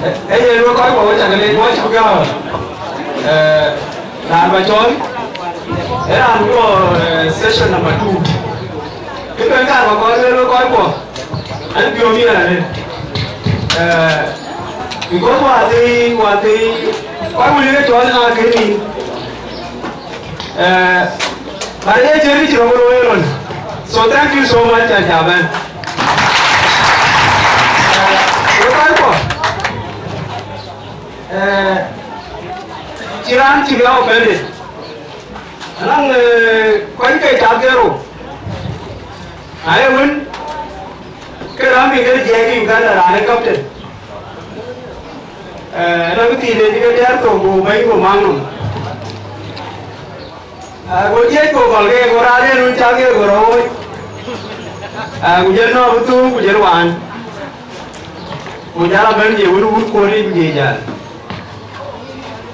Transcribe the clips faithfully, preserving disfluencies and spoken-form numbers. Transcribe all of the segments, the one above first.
Ee yen, wek kɔc kuɔ, wek cä ke leec, wek cï bï gäär. Eh, raan ba cɔɔl, ee raan bï lɔ, eh, session number two. Kë ben kaar ba kɔc lueel, wek kɔc kuɔ, an, piɔ̈u miɛt arëët. Eh, because wäthii, wäthii, kɔc wël ye cɔɔl na kën nïïm. Eh, but ye cïn kë cï rɔt looi ëlɔn. So thank you so much, Acaben. Eh, wek kɔc kuɔ, eh, cï raan cï bï offended. Anɔŋ, eh, kɔc ke cath ke rou. Aye wën, ke raan bï ke jiɛɛk Uganda raan ë captain. Eh, raan bï thiin de cï ke diɛɛr thok, go bɛ̈ny, go maŋ nɔm. Ah, go jiëc, go gɔl ke, go raan en wën cath ke, go rɔt wööc. Ah, ku jël nɔɔk bï thuŋ, ku jël waan. Ku jal a bɛ̈n je wun, wun kuöt yic, ku je jal.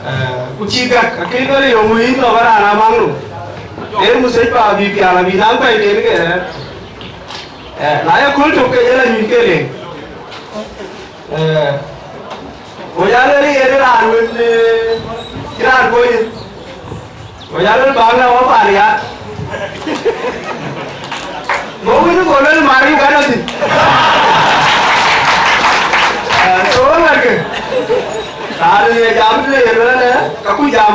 Eh, ku cï gäk, akëc bɛ̈n yöŋ wëi nɔm, raan amaŋ nɔm. Er musec pa bï pial, abï naŋ pɛ̈i den ke rɛ̈ɛ̈r. Eh, na ye kööl tök, ke jël anyuc ke leŋ. Eh, go jal lueel yen raan wën, eh, cï raan kuöc. Go jal lueel, bäk lɔ wä pan ya. Go wïc, go lueel, mar Uganda thïn. Eh, so wek ŋätkë, raan ye jam tëde ye lueel, eh, ka kuc jam,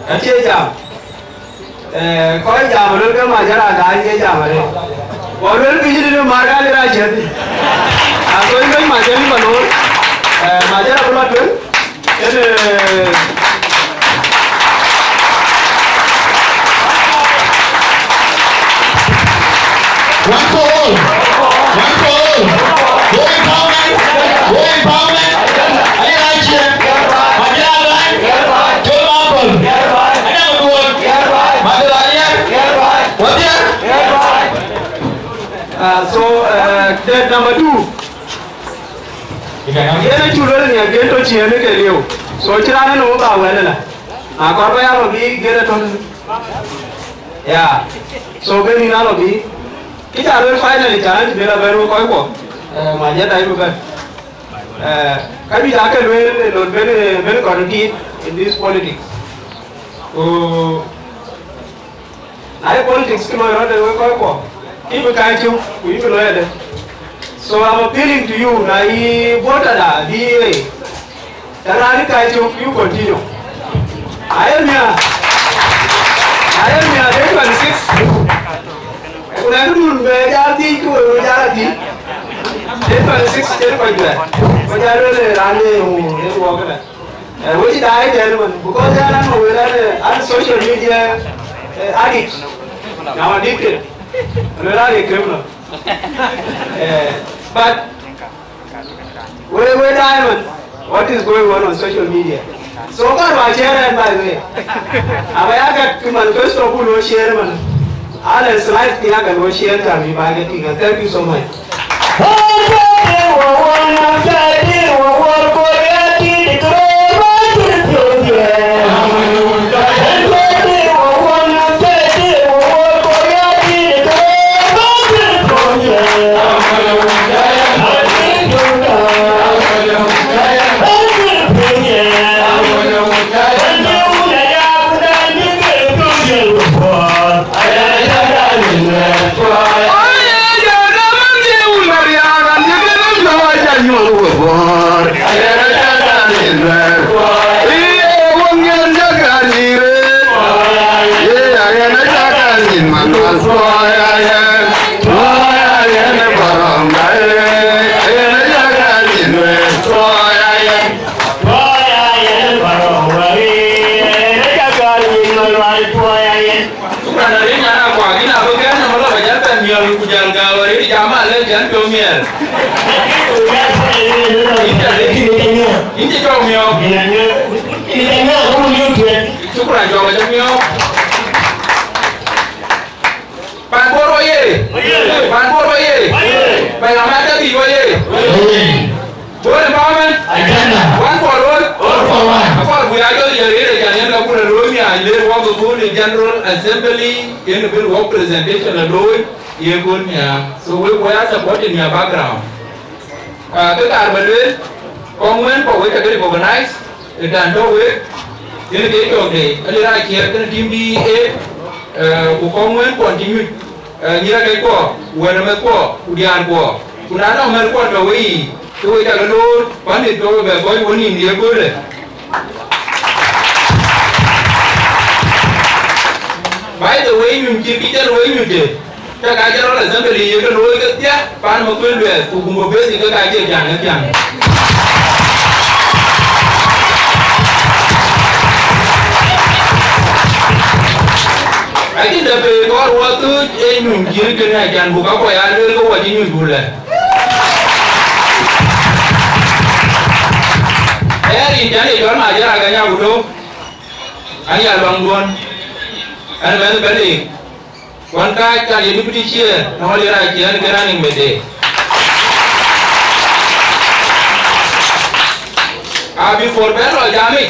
ka cie jam. Eh, kɔc jam lueel ke Majara gany ke jam arëët. Go lueel ke yïn ë mar ka lë rac ciɛ̈t. Ago yïn bɛ̈ny Majara yïn ba loor. Eh, Majara bï lɔ tueŋ. Yen, eh, One for all. One for all. Go empowerment. Go empowerment. Aye rac ciɛ̈t. Majara gany. Jol Mabol. Aya duɔ̈ɔ̈r. Madhël Aliɛr. Wadhiɛl. Ah, so, eh, date number two. Yen acuk lueel nia, gen tɔ̈ ciëën ke liu. So cï raan ënɔɔnë ba wɛ̈l ëlä. Na kɔɔr ba ya lɔ bï gen ë tɔ̈. Yeah. So gen yïn a lɔ bï. Kë ca lueel finally, challenge bï lɔ bɛ̈n wek kɔc kuɔ. Eh, Majara dai bï bɛ̈n. Eh, ka juëc aake lueel ë lon ben, ben kɔn dït in this politics. Ku na ye politics kë loi rɔt ë wek kɔc kuɔ, yïn bï kac cök, ku yïn bï loi adë. So I'm appealing to you, na yï voter da, D A, ta raan ë kac cök, you continue. Aye miäk, aye miäk, day twenty-six. Ku na këdun bɛ jal thiëc, ku we jal a thiëc. Day twenty-six, cïn kɔc duɛ̈ɛ̈r. Ku jal lueel raan de ŋu, yen wɔ këdë. Eh, we cï daai tɛ̈n man, because yɛn an, we an, eh, an social media, eh, addict. I'm addicted. Lueel an, eh, criminal. Eh, but we, we daai man, what is going on on social media? So kɔn ba share ɛn, by the way. Aba ya gät kë manifesto ku lo share man. Ala slide kë ya gät lo share, ka bï ba gät kë. Thank you so much. Shukran, arï nyan akuak, yïn abï gɛ̈n nɔm lɔ ba jäl bɛ̈n miɔl ku jäl gääu arëët jam alë jɛn piɔ̈u miɛɛl. Yïn cï jɔk miɔɔk. Shukran, jɔk acï miɔɔk. Pan Bor oyee! Pan Bor oyee! Pan Amat Dagit oyee! Bor empowerment. Agenda. One for all. All for one. Akɔɔr buk ya jɔl yɛn rëër ë jal yɛn ka kun ë looi miaac, le wɔk ë kööl ë General Assembly, yen bï wɔk presentation ë looi, ye kööl miaac. So wek, we are supporting your background. Ah, kë kaar ba lueel, Kɔŋ wën kuɔ wek ke recognize, ë dan tɔ̈ wek, yen ke cɔk de, alï rac ciɛɛr kënë tim bï e, eh, ku kɔŋ wën kuɔn cï nyuc, eh, nyïïr akec kuɔ, wɛ̈t amɛth kuɔ, ku diaar kuɔ, ku na nɔŋ mɛ̈r kuɔ tɔ̈ wei yiic, ke wek cak loor, pänï tɔ̈ wek bɛ kɔc wën nïïm ye köölë. By the way, nyuc cï kï cï wek nyuc de, ke ka General Assembly ye ke looi ke thiäk, paan Makuël Lueth, ku Gumbo Base ke ka cie thiäŋ ë thiäŋ. Acïn dɛ pei kɔɔr wɔ thuc ë nyuc cï kënë acan, ku ka kuɔ ya lueel ke wɔ cï nyuc ku lɛ. Ë rin cän ye cɔl Majär Aganya ku tök, an ya luaŋduɔn, an mɛnh bɛ̈n lik. Wan kaac kan ye deputy chair në Holy Right Chair ke running mate de. A before bɛ̈n lɔ jam yic,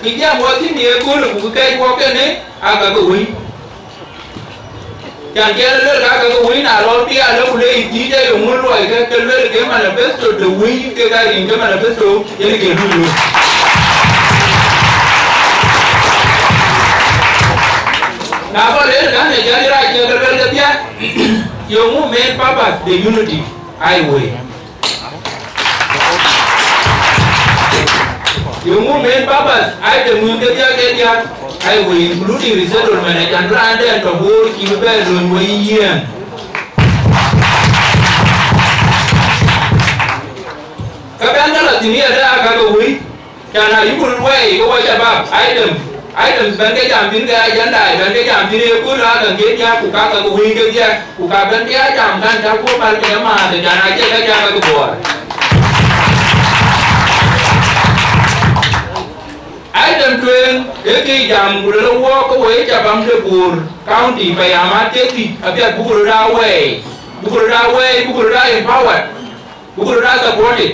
kë jam wɔ thïn ye köölë ku kë kɛc wɔ kënë aa ka ke wëi. Can kɛn luel ka ke wëi na lɔ pia lë ku le yï dhïc ë yöŋ ŋö luɔi ke ke luel ke manifesto de wëi ke ka rin ke manifesto yen ke luel. Na bɔ̈ le ënë, ë jɔl rac ke ke luel kedhie, yöŋ ŋö main purpose de unity highway? Yöŋ ŋö main purpose item wën kedhie ke diäk highway, including resettlement, acan bï raan dɛn tɔ̈ Bor cï bï bɛ lööny wei yiɛ̈ɛ̈ŋ? Ka bɛ̈n ke lɔ thïn yɛn ë aa ka ke wëi. Can a yuk röt wɛɛi ke wɔ shabab, item, items bɛ̈n ke jam thïn ke agenda, bɛ̈n ke jam thïn ye kööl aa käŋ ke diäk ku ka ke wëi ke diäk, ku ka bɛ̈n ke a jam kan cä guɔ päl ke maat, can a cie ka cä ke Bor. Item tueŋ ee ke jam ku lëlë wɔ ke wɔ ye shabab de Bor County, pɛ̈i amat ke thiëc, apiɛth buk röt aa wɛɛi, buk röt aa wɛɛi, buk röt aa empowered. Buk röt aa supported,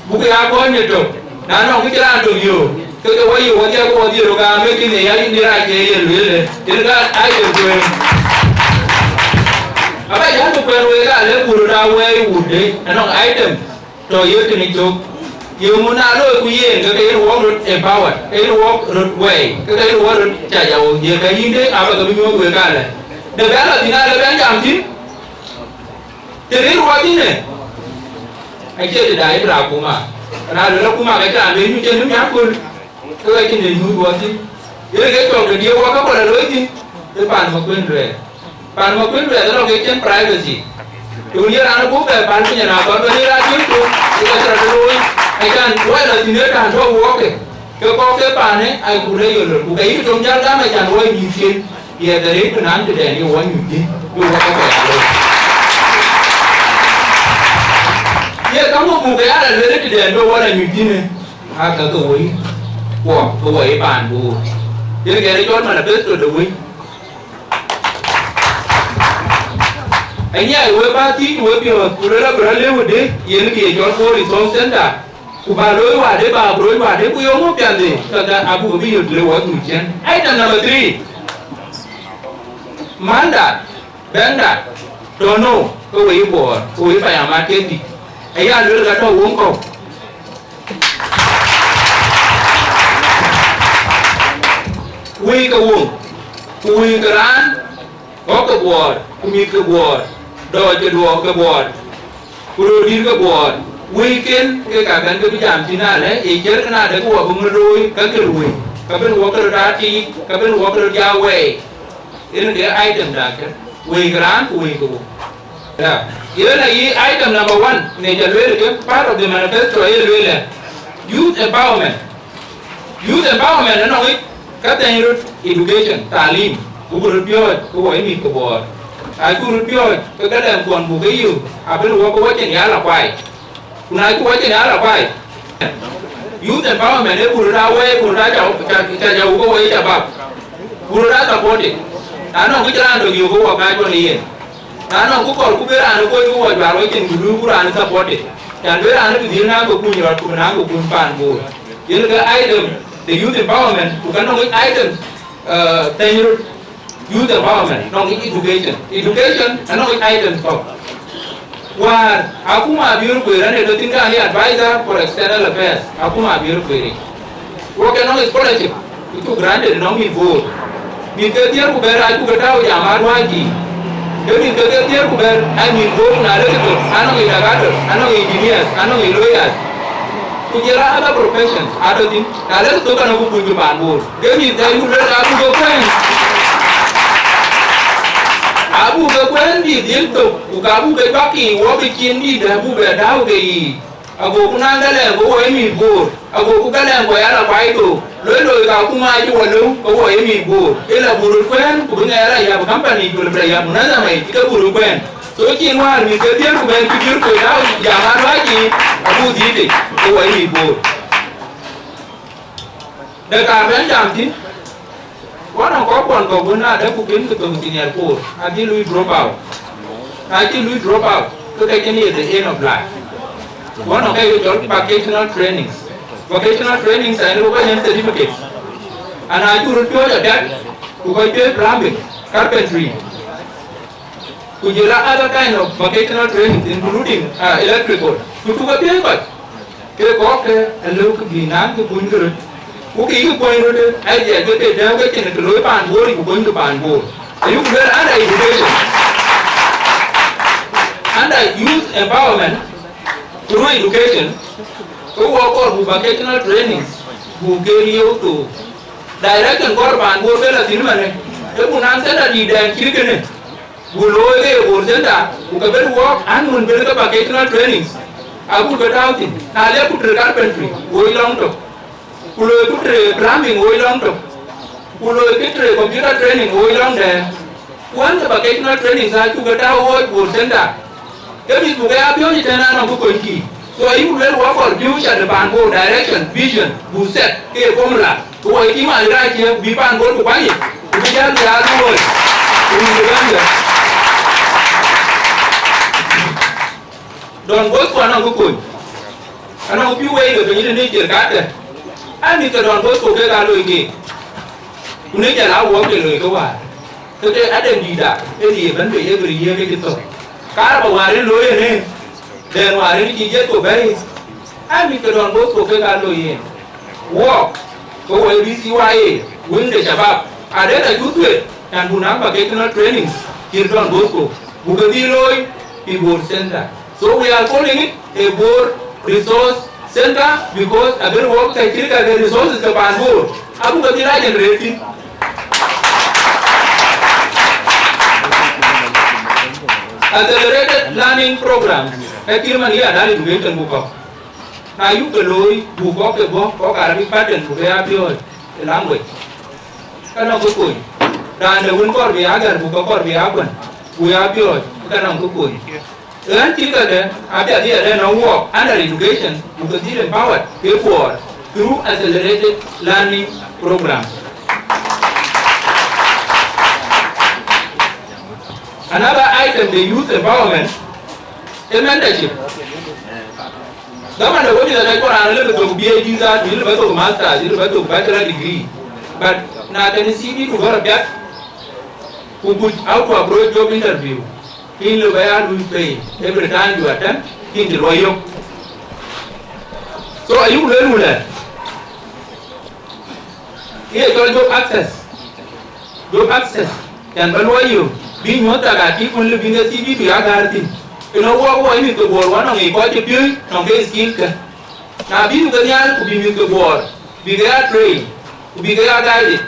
buk ya kɔ̈ɔ̈ny ëtök. Na nɔŋ kë cï raan tök yöök, ke ke wɔ yöök wɔdhiɛ, ke wɔdhiɛ röt kaam, ee kënë ya yïn dï rac ke ye lueel, yen ka item tueŋ. Aba jam ku kuɛn wek aa lɛ̈k buk röt aa wɛɛi wutde, anɔŋ item tɔ̈ ye kënë cök. Ye ŋö na looi ku yen, ke ke yen wɔk röt empowered, ke yen wɔk röt wɛɛi, ke ke yen wɔk röt cac awou, ye ka yïn dï aba ke bï nyuɔ̈th wek aa lɛ̈k. Dë bɛ̈n lɔ thïn aa lë bɛ̈n jam thïn. Të rëër ruɔɔc thïn ë, acie të daai bï raan kum aa. Raan luel akuma ke cï raan ben nyuc en nïm nyan köl, ke ka cïn en nyuc ruɔɔc thïn. Yen ke cɔk të diëër wɔ ke bɔ̈ lɔ looi thïn, ë paan Makuël Lueth. Paan Makuël Lueth ë lɔ ke cïn privacy. Të wën ye raan gup bɛ pal piny ë raan kɔn bɛ rëër aa diööc thok, ke ka cï rɔt looi, acan wɔ lɔ thïn ë tän tɔ̈u wɔɔkë. Ke kɔ̈k ke paanë, ai ku rɛc yolol, ku ke yïk tom jäl gam acan wɔ mïthken, ye the rëër ku naan tëdɛn ye wɔ nyuc thïn, bï wɔ ke kɔc aa looi. Ye ka ŋö buk ke ya la lueel tëdɛn bï wɔ la nyuc thïn ë? Aa ka ke wëi kuɔ, ke wɔ ye paan Bor. Yen kɛn ë cɔl manifesto de wëi. Anyiɛɛi wek bä thiëc wek piɔ̈ɔ̈th, ku luel abï rɔt lëu ëdë, yen kë ye cɔl Bor Resource Center. Ku ba looi wade, ba apuroc wade, ku yöŋ piɛth de, ka ka abuk bï yök le wɔ dhuk cɛn. Item number three. Manda, bɛ̈ŋda, tɔ̈ nou, ke wëi Bor, ke wëi payam aa tek dït. Aya luel ka tɔ̈ woŋ kɔ̈u. Wëi ke woŋ, ku wëi ke raan, kɔ̈k ke Bor, ku mïth ke Bor, dɔɔc ke duɔɔk ke Bor. Ku röördït ke Bor, wëiken ke ka bɛ̈n ke bï jam thïn alë, ye ciɛ̈t kën adë ke wɔ bï ŋö looi, ka kër wëi, ka ben wɔ ke röt aa tiit, ka ben wɔ ke röt jaa wɛɛi. Yen ke item da kë, wëi ke raan ku wëi ke wok. Ya, yen ayï item number one, ne ca lueel ke part of the manifesto aye lueel ë youth empowerment. Youth empowerment ënɔŋ yic ka thɛny röt education, talim, buk röt piɔ̈ɔ̈c ke wɔ ye mïth ke Bor. Na cuk röt piɔ̈ɔ̈c ke këdɛn kuɔn buk ke yök, abï wɔ ke wɔ cin ya la kuai. Ku na cuk wɔ cin ya la kuai, youth empowerment ee buk röt aa wɛɛi, buk röt aa ca, ca, ca, ca wok ke wɔ ye shabab. Buk röt aa supported. Na nɔŋ kë cï raan dök yök ke wɔ kaac wɔ në yen. Na nɔŋ ku kɔɔr ku bï raan ë kony ku wɔ juaar wɔ cin ku luui ku raan ë supported. Can bï raan ë bï dhil naŋ ke kuny rɔt ku bï naŋ ke kuny paan Bor. Yen ke item de youth empowerment, ku ka nɔŋ item, eh, thɛny röt youth empowerment, nɔŋ education. Education anɔŋ item kɔ̈k. Wäär akuma Abiöör Kuer, ane tɔ̈ thïn ke ane advisor for external affairs, akuma Abiöör Kuer. Wok ke nɔŋ scholarship, ku cuk granted nɔŋ mïth Bor. Mïth ke thiëër ku bɛ̈t acuk ke tääu jam aduäc yiic. Ke mïth ke ke thiëër ku bɛ̈t, aa mïth Bor, na lek thok, anɔŋ ë doctor, anɔŋ engineers, anɔŋ lawyers. Ku jɔl a other professions, atɔ̈ thïn, na lek thok, anɔŋ ku kuny paan Bor. Ke mïth ke yuk lëk abuk ke kuɛ̈n. Abuk ke kuɛ̈n mïth dhil thok, ku ka buk ke juak yiic, wok ke cin dït, abuk bɛ tääu ke yiic. Agoku naŋ gɛlɛɛŋ, ke wɔ ye mïth Bor. Agoku gɛlɛɛŋ, ku ya la kuai thok. Loi loi ka akuma acï wɔ lëu, ke wɔ ye mïth Bor. Ë la buk röt kuɛ̈n, ku bï ŋɛɛr la yäp company, ku lëu bï la yäp munazama yic, ke buk röt kuɛ̈n. So cïn wäär mïth ke thiëër ku bɛ̈t cï Abiöör Kuer tääu jam aduäc yiic, abuk dhiëëth yic, ke wɔ ye mïth Bor. Dɛ kaar bɛ̈n jam thïn, wɔ nɔŋ kɔckuɔn kɔ̈k wën ade ku kën ke thöŋ senior four, adhil lui drop out. Na cï lui drop out, ke ke cïn ye the end of life. Wɔ nɔŋ ke ye cɔl vocational trainings. Vocational trainings, ɛn, wɔ ke nɛn certificates. Ana cuk röt piɔ̈ɔ̈c apiɛth, ku kɔc piɔ̈ɔ̈c plumbing, carpentry, ku jɔl a other kind of vocational trainings, including, uh, electrical. Ku cuk ke piɔ̈ɔ̈c kɔc, ke kɔ̈k ke alëu ke bï naŋ ke kuny ke röt. Ku kë yï kuɔny röt, aa jɛ ke ke tɛ̈ɛ̈u ke cïn kë looi paan Bor, ku kuɔny ke paan Bor. Ayuk lueel under education, under youth empowerment through education, ke wɔ kɔɔr buk vocational trainings, buk ke lieu thok. Direction kɔɔr paan Bor ke la thïn manë, ee ku naŋ center dït dɛn cït kënë, buk looi ke ye Bor Center, ku ke bɛ̈n wɔɔk an, mun bɛ̈n ke vocational trainings, abuk ke tääu thïn. Na lek ku tëde carpentry, woi lɔŋ tök, ku loi ku tëde plumbing, woi lɔŋ tök, ku loi ku tëde computer training, woi lɔŋ dɛ̈ɛ̈r. Ku wën ke vocational trainings acuk ke tääu wooc Bor Center, ke mïth buk ke ya piɔ̈ɔ̈c ëtɛ̈ɛ̈n, anɔŋ kë kony kï. So ayuk lueel wɔ kɔɔr future de paan Bor, direction, vision, buk set ke ye formula, ku wɔ ye tim aa rac cie bï paan Bor ku kuany yic, ku bï jäl bï aa luɔ̈ɔ̈i, ku mïth bï bɛ̈n bɛ̈n. Don Bosco anɔŋ kë kony, anɔŋ pïu wei ke piny tënë ciɛɛr katkë. Aa mïth ke Don Bosco kek aa loi keek, ku në jäl aa wɔ ke loi ke wäär. Ke ke adɛn dïït dak, ë ye bɛ̈n bei every year ke cï thök. Kaaraba wäär ë looi ënë, dɛn wäär ë cï Jetco bɛ̈ɛ̈i, aa mïth ke Don Bosco kek aa looi yen. Wɔɔk, ke wɔ ye B C Y A, wing de shabab, aden acuk thuet, yan buk naŋ vocational trainings, cït Don Bosco, buk ke dhil looi, ë Bor Center. So we are calling it a Bor Resource Center because abï wok ke cït ka ke resources ke paan Bor, abuk ke dhil aa generating. Accelerated learning programs, ke cït man ye adult education buk kɔ̈k. Na yuk ke looi, buk kɔ̈k ke bɔ̈, kɔ̈k Arabic pattern, buk ke ya piɔ̈ɔ̈c ë language. Ka nɔŋ kë kony. Raan de wën kɔɔr bï ya gär, buk ke kɔɔr bï ya kuɛ̈n, buk ya piɔ̈ɔ̈c, ka nɔŋ kë kony. Ɣän cït käkë, apiɛth ye rɛ̈n nɔŋ wɔɔk under education, buk ke dhil empowered ke Bor through accelerated learning program. Another item, the youth empowerment, a mentorship. Dhaman de wëdï rɛc kɔn raan lëbë thok B A D that, lëbë thok masters, lëbë thok bachelor degree. But na kën C V du gɔ̈r apiɛth, ku kuc how to approach job interview, kïn lëbë ya luui pay every time you attend, kïn cï luɔi yök. So ayuk lueel wulɛ, ye cɔl job access. Job access, yan ba luɔi yök, bï nyuɔ̈th tak atik kun lëbï ke C V du ya gäär thïn. Ënɔ wɔɔk wɔ mïth ke Bor wɔ nɔŋ yic kɔc cï piööc nɔŋ ke skill kë. Na bï du ke nhial ku bï mïth ke Bor, bï ke ya train, ku bï ke ya guided,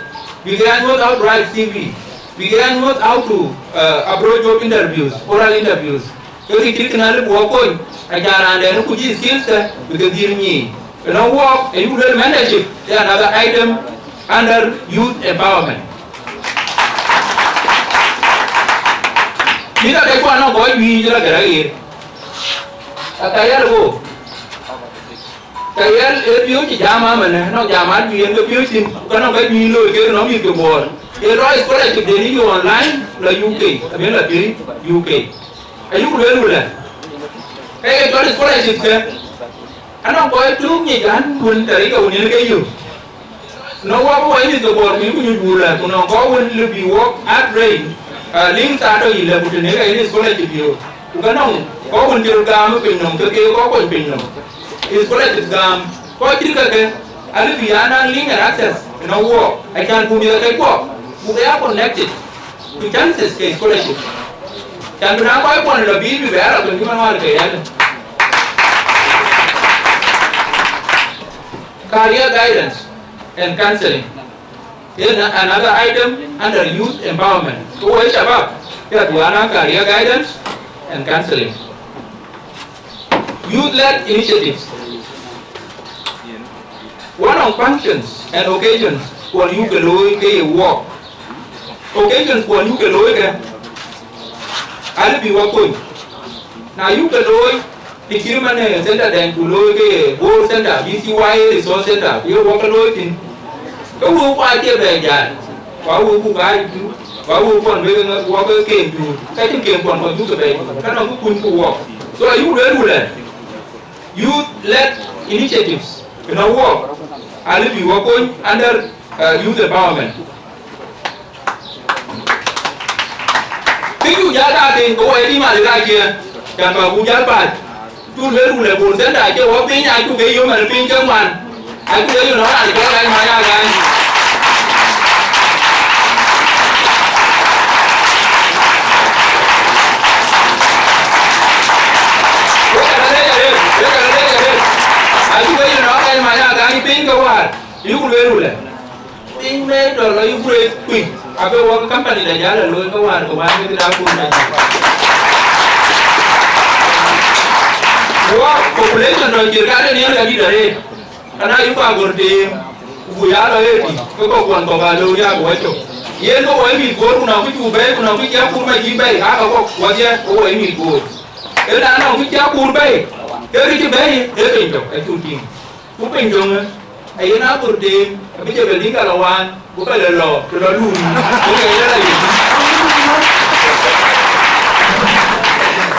bï ke ya nyuɔ̈th how to write C V, bï ke ya nyuɔ̈th how to, uh, approach job interviews, oral interviews. Ke kë cït kënë alëu bï wɔ kony, acan raan dɛn ku cï skills kë, bï ke dhil nyiic. Ënɔ wɔɔk, ayuk lueel mentorship, ye another item under youth empowerment. Mïth akɛckuan nɔŋ kɔc juëc la gɛ̈r aɣeer. Aka yɛl wo. Ka yɛl ë piööc cï jam amënë, nɔŋ jam ajuëc yen ke piööc thïn, ku ka nɔŋ ka juëc looi kek nɔŋ mïth ke Bor. Ye lɔ scholarship den yï online, la U K, abï la piööc U K. Ayuk lueel wulɛ. Ka ye cɔl scholarship kë, anɔŋ kɔc tuuk nyic an, wën tɛ̈ rikë wën yen ke yök. Nɔŋ wɔ bï wɔ mïth ke Bor ku yï ku nyuc wulɛ, ku nɔŋ kɔc wën lëu bï wɔk a train, uh, links atɔ̈ yï lɛ, ku tënë ka yen scholarship yök. Ku ka nɔŋ Kɔc wën cï röt gam ë piny nɔm, ke ke kɔc kony piny nɔm. Scholarship gam, kɔc cït kake, alëu bï ya naŋ link and access ënɔŋ wɔɔk, acan buk mïth ke kuɔk, buk ya connected to chances ke scholarship. Can bï naŋ kɔc kuɔn lɔ bï bï bɛ ya rɔt kën cï man wäär ke yɛn. Career guidance and counseling. Then another item under youth empowerment. Who is shabab? That one career guidance and counseling. Youth-led initiatives. One of functions and occasions for youth ke looi ke ye work. Occasions for youth ke looi ke. Alëu bï wa kony. Na youth ke looi, të cït man ë center den ku looi ke Bor Center, B C Y A Resource Center, ku ye wɔ ke looi thïn. Ke wëu ku acie bɛ jai, ku awëu ku ka tu, ku awëu kuɔn bï wɔ ke kem tu, ka cïn kem kuɔn kɔn cuk ke bɛ tu, ka nɔŋ ku kuny ku wɔk. So ayuk lueel ku lɛ, youth-led initiatives ënɔŋ wɔk, alëu bï wɔ kony under uh, youth empowerment. Kë cu jäl dak tïŋ, ke wɔ ye tim alë dak cië, can bä ku jäl päl. Cu lueel ku lɛ Bor Center acie wɔ piny, acu ke yom ɛn piny ke ŋuan. Acu ke yom nɔn raan cɔl Gany Manya Gany. Wek kɛn alec arëët, wek kɛn alec arëët. Acu ke yom nɔn Gany Manya Gany piny ke wäär. Yuk lueel ku lɛ. Piny me tɔ lɔ yï gureec kuc, abï wɔ ke company da jäl a looi ke wäär ke wään ke daa kun na. Wɔ population tɔ cït ka den yen ka dït arëët. Ana yï kua gor teem, ku ya lɔ ëtï, ke kɔk kuɔn kɔk aa looi riääk wɔ cök. Yen ke wɔ yï mïth Bor, ku nɔŋ kë cuk bɛ̈ɛ̈i, ku nɔŋ kë cï akur mac yï bɛ̈ɛ̈i, ka ke kɔk kuɔth yɛ, ke wɔ yï mïth Bor. Ëna nɔŋ kë cï akur bɛ̈ɛ̈i, ke kë cï bɛ̈ɛ̈i, ee piny tök, acuk tïŋ. Ku piny töŋë, ayen athör teem, abï jɔ bɛ lïŋ ka lɔ waan, ku bɛ lɔ lɔ, ku lɔ luui, ku ke lɔ la yök.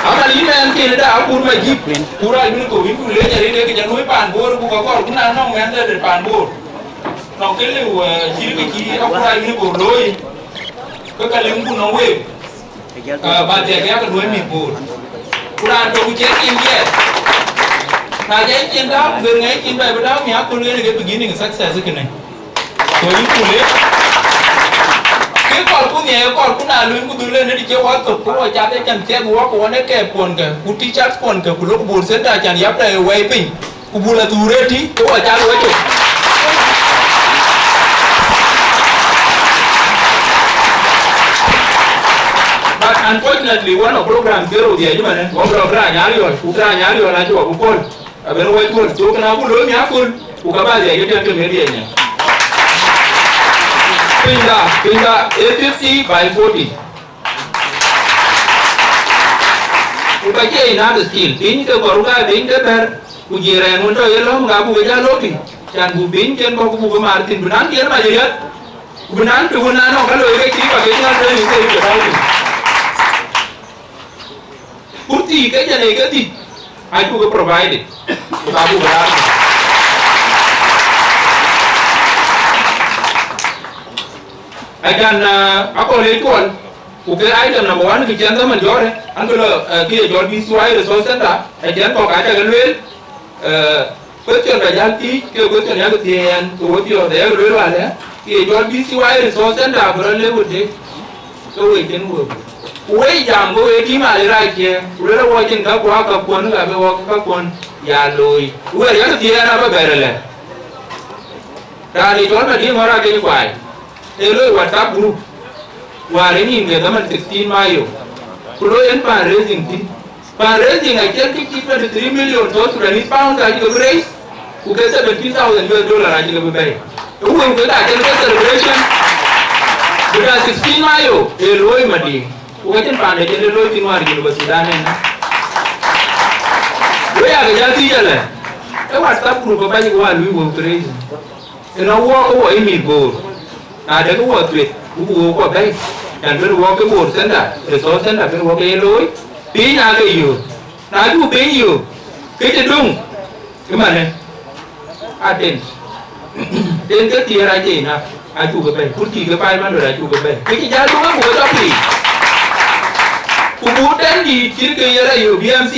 Amal yïn ɛn kën da akur ma jïp, ku rac wën ku wïn ku lec arin, ke jɔ luöi paan Bor, ku ka kɔr, ku na nɔŋ mɛn de paan Bor. Nɔŋ ke liu, eh, cït kë cï akur rac wën ku looi, ke ka lëŋ ku nɔŋ week. Ah, ba dhiɛl yak duööny mïth Bor. Ku raan tök ku cïn cin dhiɛɛl. Na jɛ cin tääu, ku ber ŋɛc cin bɛ bï tääu miäk, ku lueel ke beginning success kënë. So yïn ku lëk. Kë kɔr ku nhiɛɛr kɔr ku na luny ku dhul en ëdï cie wä thok, ku wä cath ë can thiɛth wä ku wä në kɛɛp kuɔn kë, ku teachers kuɔn kë, ku lok Bor Center can yap tɛ wɛi piny. Ku buk la thuur ëtï, ke wɔ cal wecök. But unfortunately, one of program zero dia jumane, wɔ program nyar yɔl, ku program nyar yɔl acu wɔ ku pol. Abɛn wɔ pol, so kena ku looi mi akul, ku ka ba dia jumane ke media nya. Pinda, pinda, A fifty by forty. Ku ka cie enough still, piny ke gɔru ka piny ke bɛ̈r, ku jiëër ɛn wën tɔ ye lɔ̈m, ka buk ke jal lɔ piny, can buk piny cen bɔ̈ ku buk ke maar thïn, bï naŋ tiɛɛl mac riäth, ku bï naŋ të wën anɔŋ ka loi ke cï kɔc ke cï ŋäth rëër ke ke tɔ̈u piny. Kurthi ke jɛn ee ke dhïc, acuk ke provided, ku ka buk ke raar. Acan, ah, akɔ̈l ye cuɔl, ku ke item number one, kë cïn dhaman jɔ̈ɔ̈rë, an, bï lɔ, eh, kë ye cɔl B C Y Resource Center, acïn kɔ̈k aca ke lueel, eh, question ka jäl thiic, ke question yak thiëëc ɛn, ke we piɔ̈ɔ̈th, ayak lueel walë, kë ye cɔl B C Y Resource Center, abï rɔt lëu wëde, ke we cïn wëu. Ku wei jam, ke we tim ale rac kiɛ, ku lueel awɔ cïn ka kuak ka kuɔn, ka bï wɔ ka kuɔn ya looi. Ku we yak thiëëc ɛn abä bɛ̈r ëlë. Raan ye cɔl Madiŋ ŋɔ̈r akeny kuai. Ee loi WhatsApp group, wäär ë nïn ke dhaman sixteen Mayo, ku loi en fundraising thïn. Fundraising acïn kë cï twenty three million South Sudanese pounds acï ke bï raise, ku ke seventeen thousand U S dollar acï ke bï bɛ̈ɛ̈i. Ë wëu kek acïn ke celebration, bï da sixteen Mayo, ee loi Madiŋ. Ku ka cïn paan de cïn de loi thïn wäär Junub Sudan en. Wek aa ke jäl thiëc alë, ë WhatsApp group abäny ke wäär luui wëu ke raising. Ënɔɔnë, wɔ ke wɔ yï mïth Bor, na dɛ̈ ke wɔ thuet, ku buk wɔ kuɔ bɛ̈i, can bï wɔ ke Bor Center, Resource Center bï wɔ ke ye looi, piny aa ke yöök. Na cuk piny yöök, ke cï döŋ, ëmanë, aten, ten ke thiëër acie enough, acuk ke bɛ̈i, kurthi ke five hundred acuk ke bɛ̈i. Ke cï jäl döŋ abuk ke tɔ piny. Ku buk tɛ̈n dïït cït ke ye la yök B M C,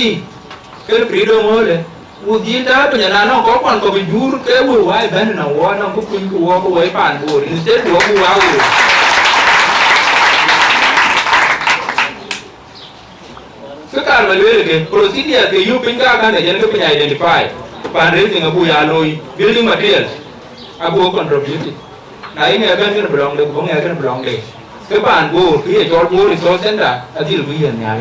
ke freedom ɣööle. Ku dhil tääu piny, na nɔŋ kɔc kuɔn kɔ̈k ë jur, ke wëu wai bɛ̈n nɔm wɔ nɔŋ kë kuny ku wɔ ke wɔ ë paan Bor, instead wɔ ku wä wëu. Kë kaar ba lueel ke, procedure ke yök piny ka kan, ke jɛn ke piny identify. Fundraising abuk ya looi, building materials abuk contributed. Na yïn ŋɛk bɛ̈n kënë bï lɔŋde, ku bï ŋɛk kënë bï lɔŋde. Ke paan Bor, kë ye cɔl Bor Resource Center, adhil bï yiën nhial.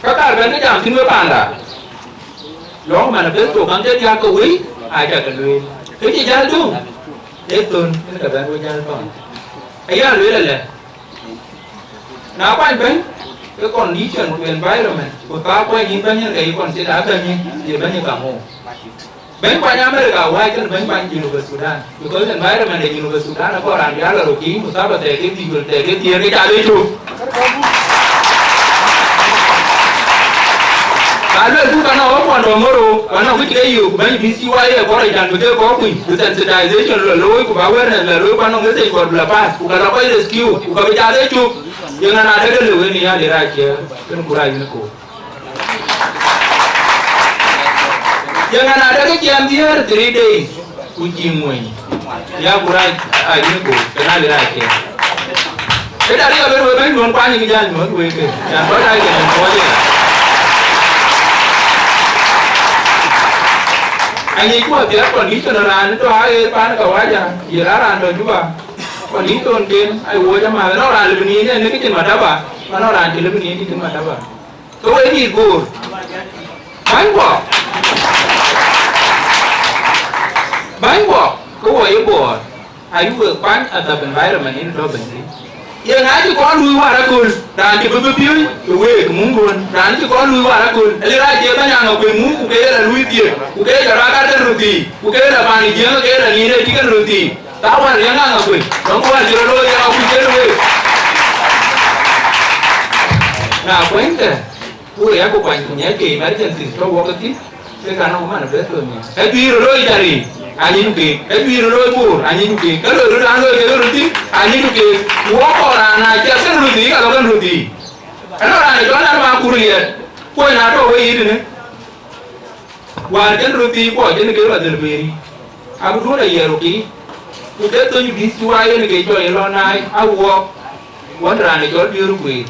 Ka kaar bɛ̈n ke jam thïn we paanda. Lɔ̈ŋ manifesto kan ke diäk ke wei, aa cä ke lueel. Kë cï jäl döŋ, ee thön, yen ke bɛ̈n we jäl thɔn. Aya lueel alɛ. Na kuany bɛ̈ny, ke condition ku environment, ku thaa kuany yïn bɛ̈ny yen ke yï consider abɛ̈ny, ye bɛ̈ny kaŋ ŋö. Bɛ̈ny kuany America awäc kënë bɛ̈ny kuany Junub Sudan, because environment de Junub Sudan akɔɔr raan bï a lɔ röt kiic, ku thaa bä thɛɛk ke dhïc, wël thɛɛk ke thiëër, ke ca le cök. Ka luel ku ka nɔŋ wek kuɔn tɔ̈ Moro, ka nɔŋ kë cï ke yök, ku bɛ̈ny B C Y A kɔɔr rɛc can bï ke kɔɔr kuny, ku sensitization lɔ looi, ku bä awareness lɔ looi, ku anɔŋ message kɔɔr bï lɔ pass, ku ka lɔ kɔc rescue, ku ka bï ca le cök. Yeŋa na däk ke lëu en ya de rac ciɛɛr, kën ku rac yïn koor. Yeŋa na däk ke ciɛɛm dhiëër three days, ku cï ŋuëny. Ya ku rac a yïn koor, kën a le rac ciɛɛr. Këda riɛl ben wek bɛ̈ny duön kuany kï jäl nyuɔ̈th wek ke, yan kɔc rac ke nyuɔ̈th wek. Anyic ku apiɛth condition raan tɔ̈ aɣeer pan kawaja, ye la raan tɔ̈ Juba. Condition ken, ai wuɔ̈c amath, anɔŋ raan lëbï niin en në kë cïn madaba, anɔŋ raan cï lëbï niin kë cïn madaba. Ke wek mïth Bor, bäny guɔ, bäny guɔ, ke wɔ ye Bor, ayï wek kuany adhap environment yen tɔ̈ bɛ̈ny thïn. Ye ŋa cï kɔn luui wäär aköl, raan cï bï bï piööc ë week mum ruɔ̈n, raan cï kɔn luui wäär aköl, ë lë rac ye bɛ̈ny aŋa kuëny mum, ku ke ye la luui thiëëk, ku ke ye la raak arkën röt thii, ku ke ye la paan ë Jiëëŋ, ke ye la nin ë tïkën röt thii. Ka wär riɛŋ aŋa kuëny, nɔŋ ku wär cï rɔt looi ye akuc kën week. Na kuɛ̈nykë, ku ë yak ku kuany ku ŋiɛckë emergencies tɔ̈ wok ë thïn, ke ka nɔŋ manifesto nhial. Ë juiir ë looi Jari, anyiny keek. Ë juiir ë looi Bor, anyiny keek. Ke loi röt an, loi kek röt thïn, anyiny keek. Ku wok kɔɔr raan na ciɛth kën röt thii, ka lɔ kën röt thii. Ënɔɔn raan ë cɔl an, ma kur liɛɛt, kuɔny na tɔ̈ wei yic tënë. Wäär cïn röt thii kuɔ cïn ke rɔt dhil guëëri, abï duöör ayiɛɛr wokï, ku ke thöny bï thiu aa yen ke jɔ ye lɔ naai a wuɔɔk, wën raan ë cɔl Biöör Guëër,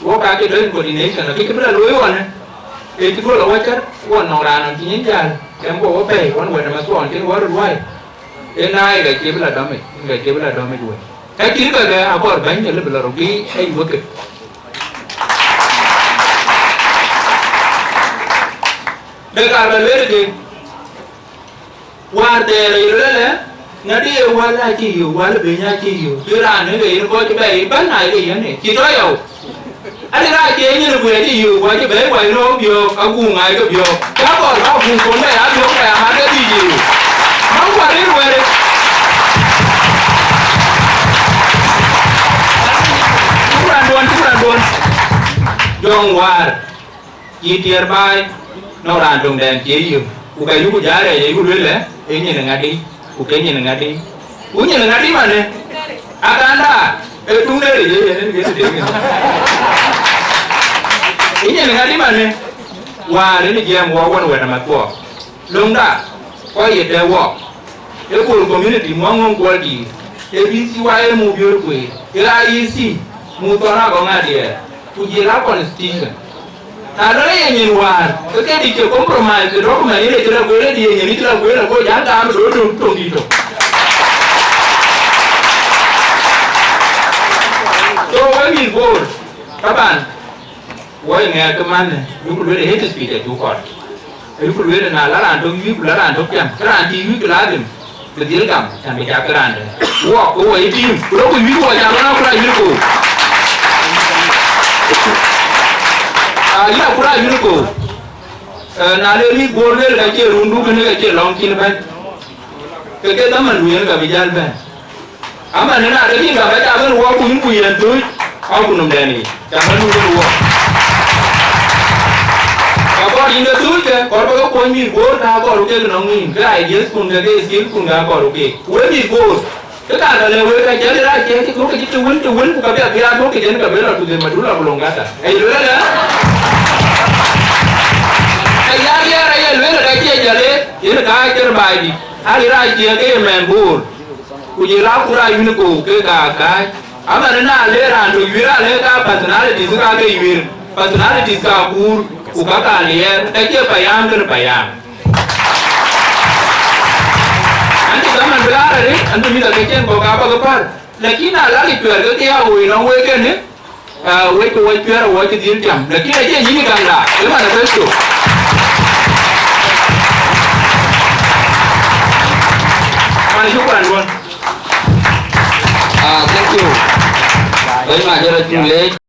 wok aake tɔ in coordination, akëc bï la looi ɣɔnë, ee cï duöl awäcär, wɔ nɔŋ raan nɔn cï nyin jäl, kɛm kɔ wɔ pɛ̈i, wën wɛ̈t ëmɛ thuɔɔn cïn wɔ röt wai, ee naai ka cie bï la dɔmic, ka cie bï la dɔmic wei. Ka cït kakë akɔɔr bɛ̈ny ë lëbï la röt guiir ë wek ke. Dek aa bɛ lueel ke, wäär thɛɛr ë lueel ë, ŋadï ye wäl acï yök, wäl bɛ̈ny acï yök, bï raan ë ke yen kɔc bɛ ëbɛ̈n na ye yen ë cï tɔ yɔu. Adï raan cie nyin ë guëër cï yök, ku acï bɛ̈ɛ̈i, ku acï rɔ̈ɔ̈k biɔ̈ɔ̈k, aguŋ ŋaai ke biɔ̈ɔ̈k. Ka kɔɔr ka guŋ thon bɛ ya biɔ̈ɔ̈k, bɛ ya mat ke dhïc yök. Nɔm kuat rin wɛ̈ɛ̈r ë. Cï raan duɔn, cï raan duɔn. Jɔŋ wäär. Cï tiɛɛr baai, nɔŋ raan töŋdɛn cie yök, ku ka yuku jal rɛɛc, ayuku lueel ë, ee nyin ŋadï, ku ke nyin ŋadï. Ku nyin ŋadï manë, akanda, ee tuŋ de rec, ee yen en ke tëde ŋic. Ee nyin ŋadï manë, wäär en jiɛɛm wɔ wën wɛ̈t amath guɔ. Löŋda, kɔc ye tɛ̈ wɔ. Ee Bor community muɔŋ ŋöŋ kuɔl dïïr, ee B C Y A mu Biöör Guëër, ee I E C mu Thɔn Agɔŋ Adiɛɛr, ku jël a constitution. Na lɔ ye nyin wäär, ke ke dï cï compromise, ke document yen ë cï la guëër, ë dï ye nyin ë cï la guëër, ago jäl gam ë dööt töŋ, töŋ dït tök. So, we mïth Bor, taban, wɔ ye ŋɛɛr ke man, yuku lueel ë hate speech, acu kɔn. Ayuku lueel na la raan tök yuic, ku la raan tök cam, ke raan cï yuic, ke ladhim bï dhil gam, can bï cak ke raan dɛ̈. Wɔ, ke wɔ ye tim, ku lɔ ku yuic wɔ cam, lɔ na ku la yuic ko. Ah, yïn aku la yuic ko. Eh, na le mïth Bor lueel ka cie rundu kënë ka cie lɔŋ cïn bɛ̈n. Ke ke dhaman du yen ka bï jäl bɛ̈n. Ama në na de kïn ka bɛ ca bɛ̈n wɔ ku yïn ku yɛn thuuc, a ku nöm dɛn yic, ca bɛ̈n wël wɔ. Ka kɔɔr yïn ke thuuc ke, kɔɔr bä ke kuɔny mïth Bor, ka kɔɔr kek nɔŋ yïn, ke ideas kun ke, ke skill kun ka kɔɔr kek. Ku we mïth Bor, Ke ka lɔ le wek ka jali ra ke ti ko ke ti win ti win ku ka bia bia ko ke jen ka bela ku de madula ku longata. Ai luel la. Ka ya ya ra ya luel ka ke jale, yen ka ke bai di. Ali ra ke ke men bur. Ku ji ra ku ra yuni ko ke ka ka. Ama na le ran to yura le ka personality ka ke yur. Personality ka bur ku ka ka lier ka ke payam ke payam. Anti zaman bï laar arëët, anti mïth akëcïn kɔ̈k aa bäk päl. Lakin na lak ë cuɛ̈ɛ̈r ke ke ya woi nɔm wek kënë, ah, wec ke wec cuɛ̈ɛ̈r awɔc cï dhil jam. Lakin acie yïn ë gäŋda, ë manifesto. Man, shukran duɔ̈n. Ah, thank you. Very much, Jara Chule.